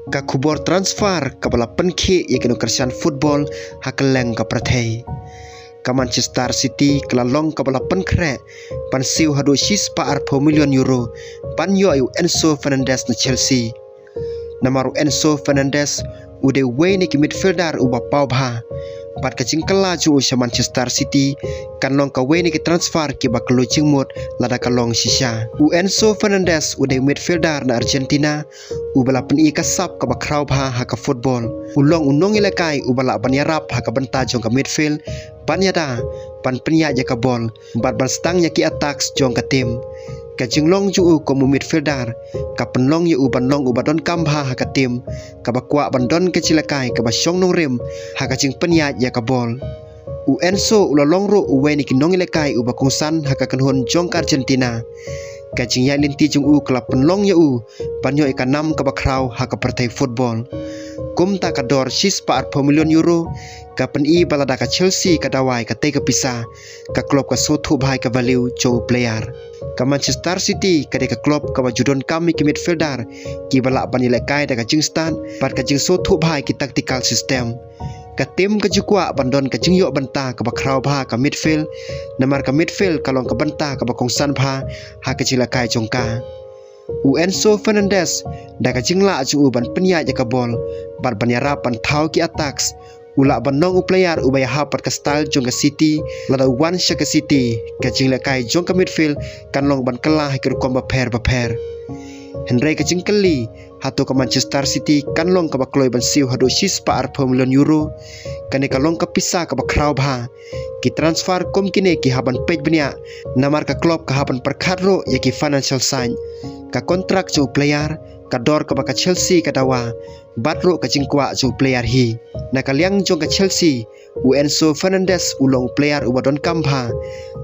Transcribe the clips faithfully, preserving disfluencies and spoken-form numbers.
Ka khubor transfer kaba la pynkhih ïa ki nongkyrshan football ha kylleng ka pyrthei. Ka Manchester City ka la long kaba la pynkhreh ban siew haduh shispah arphew million euro ban ïoh ïa u Enzo Fernandez na Chelsea. Namar u Enzo Fernandez u dei uwei na ki midfielder uba paw bha. Bad ka jingkylla jong u sha Manchester City kan long kawei na ki transfer kiba khlaiñ jingmut lada ka long shisha. U Enzo Fernandez u dei midfielder na Argentina uba la pyni ka sap kaba khraw bha ha ka football. U long u nongïalehkai uba lah ban ïarap ha ka bynta jong ka midfield, ban ïada, ban pynïaid ïa ka bol, bad ban sdang ïa ki attacks jong ka team. Ka jinglong jong u kum u midfielder ka pynlong ïa u ban long uba donkam bha ha ka team, kaba kwah ban don ka jingïalehkai kaba shong nongrim ha ka jingpynïaid ïa ka bol. U Enzo u la long ruh uwei na ki nongïalehkai uba kongsan ha ka kynhun jong ka Argentina. Ka jingïaid lynti jong u ka la pynlong ïa u ban ïoh ïa ka nam kaba khraw ha ka pyrthei football. Kumta ka dor shispah arphew million euro ka pyni ba lada ka Chelsea ka dawa ïa katei ka pisa, ka club ka sngewthuh bha ïa ka value jong u player. Ka Manchester City ka dei ka club kaba ju donkam ïa ki midfielder kiba lah ban ïalehkai da ka jingstad bad ka jingsngewthuh bha ïa ki tactical system. Ka team ka ju kwah ban don ka jingïoh bynta kaba khraw bha ha ka midfield, namar ka midfield ka long ka bynta kaba kongsan bha ha ka jingïalehkai jong ka. U Enzo Fernandez, da ka jinglah jong u ban pynïaid ïa ka bol bad ban ïarap ban thaw ki attacks, u lah ban long u player uba ïahap bad ka style jong ka City. Lada u wan sha ka City, ka jingïalehkai jong ka midfield kan long ban kylla ha ki rukom bapher bapher. Hynrei ka jingkylli, hato ka Manchester City kan long kaba kloi ban siew haduh shispah arphew million euro? Kane ka long ka pisa kaba khraw bha. Ki transfer kum kine ki hap ban peit bniah, namar ka club ka hap ban pyrkhat ruh ïa ki financial side. Ka kontrak jong u player, ka dor kaba ka Chelsea ka dawa, bad ruh ka jingkwah jong u player hi. Na ka liang jong ka Chelsea, u Enzo Fernandez u long u player uba donkam bha.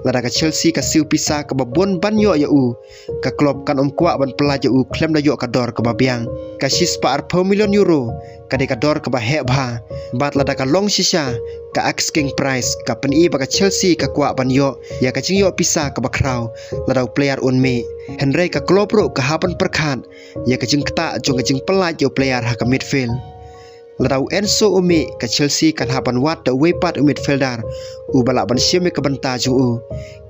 Lada ka Chelsea ka siew pisa kaba bun ban ïoh ïa u, ka club kan ym kwah ban pyllait ïa u khlem da ïoh ka dor kaba biang. Ka shispah arphew million euro ka dei ka dor kaba heh bha. Bad lada ka long shisha, ka asking price ka pyni ba ka Chelsea ka kwah ban ïoh ïa ka jingïoh pisa kaba khraw lada u player un mih. Hynrei ka club ruh ka hap ban pyrkhat ïa ka jingktah jong ka jingpyllait ïa u player ha ka midfield. Lada u Enzo u mih, ka Chelsea kan hap ban wad da uwei pat u midfielder uba lah ban shim ïa ka bynta jong u.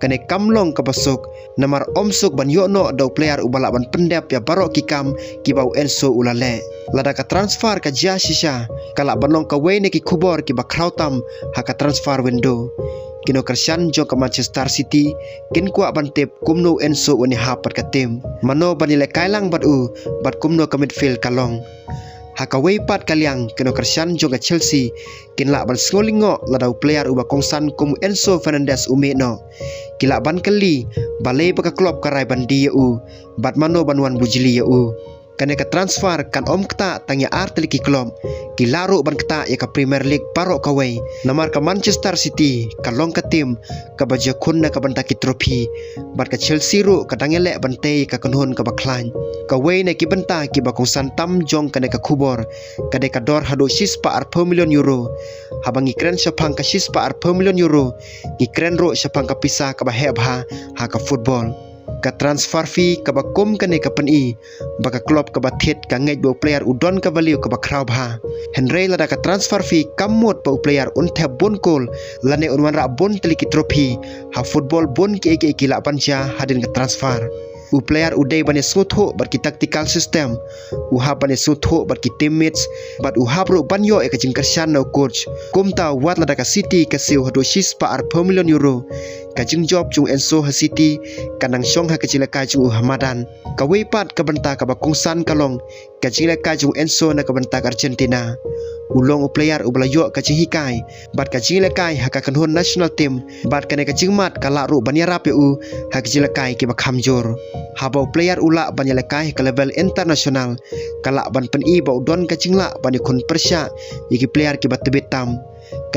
Kane kam long kaba suk, namar ym suk ban ïoh noh da u player uba lah ban pyndep ïa baroh ki kam kiba u Enzo u la leh. Lada ka transfer ka jia shisha, ka lah ban long kawei na ki khubor kiba khraw tam ha ka transfer window. Ki nongkyrshan jong ka Manchester City kin kwah ban tip kumno u Enzo un ïahap bad ka team, mano ban ïalehkai lang bad u, bad kumno ka midfield ka long. Ha kawei pat ka liang, ki nongkyrshan jong ka Chelsea kin lah ban sngewlyngngoh lada u player uba kongsan kum u Enzo Fernandez u mih noh. Ki lah ban kylli balei ba ka club ka rai ban die ïa u, bad mano ban wan bujli ïa u. Kane ka transfer kan ym ktah tang ïa ar tylli ki club, ki lah ruh ban ktah ïa ka Premier League baroh kawei. Namar ka Manchester City ka long ka team kaba ju ïakhun na ka bynta ki trophy, bad ka Chelsea ruh ka dang ïaleh ban tei ïa ka kynhun kaba khlaiñ. Kawei na ki bynta kiba kongsan tam jong kane ka khubor ka dei ka dor haduh shispah arphew million euro. Haba ngi kren shaphang ka shispah arphew million euro, ngi kren ruh shaphang ka pisa kaba heh bha ha ka football. Ka transfer fee kaba kum kane ka pyni ba ka club kaba thied ka ngeit ba u player u don ka value kaba khraw bha. Hynrei lada ka transfer fee kam mut ba u player un thep bun kol lane un wanrah bun tylli ki trophy, ha football bun kiei kiei ki lah ban jia hadien ka transfer. U player u dei ban ïasngewthuh bad ki tactical system, u hap ban ïasngewthuh bad ki teammates, bad u hap ruh ban ïoh ïa ka jingkyrshan na u coach. Kumta wat lada ka City ka siew haduh shispah arphew million euro, ka jingjop jong u Enzo ha City ka nang shong ha ka jingïalehkai jong u ha madan. Kawei pat ka bynta kaba kongsan ka long ka jingïalehkai jong u Enzo na ka bynta ka Argentina. U long u player uba la ïoh ka jinghikai bad ka jingïalehkai ha ka kynhun national team, bad kane ka jingmad ka lah ruh ban ïarap ïa u ha ka jingïalehkai kiba kham jur. Haba u player u lah ban ïalehkai ha ka level international, ka lah ban pyni ba u don ka jinglah ban ïakhun pyrshah ïa ki player kiba tbit tam.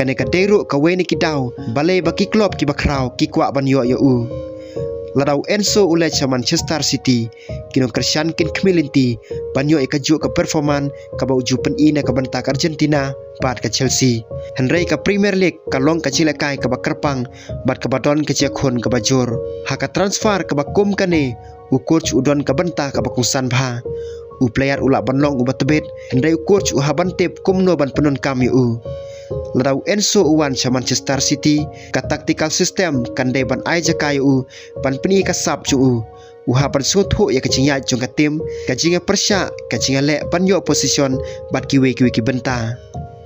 Kane ka dei ruh kawei na ki daw balei ba ki club kiba khraw ki kwah ban ïoh ïa u. Lada u Enzo u leit sha Manchester City, ki nongkyrshan kin khmih lynti ban ïoh ïa kajuh ka performance kaba u ju pyni na ka bynta ka Argentina bad ka Chelsea. Hynrei ka Premier League ka long ka jingïalehkai kaba kyrpang bad kaba don ka jingïakhun kaba jur. Ha ka transfer kaba kum kane, u coach u don ka bynta kaba kongsan bha. U player u lah ban long uba tbit, hynrei u coach u hap ban tip kumno ban pyndonkam ïa u. Lada u Enzo u wan sha Manchester City, ka tactical system kan dei ban ai jaka ïa u, ban pyni ka sap jong u. U hap ban sngewthuh ïa ka jingïaid jong ka team, ka jingïapyrshah, ka jingïaleh ban ïoh position bad kiwei kiwei ki bynta.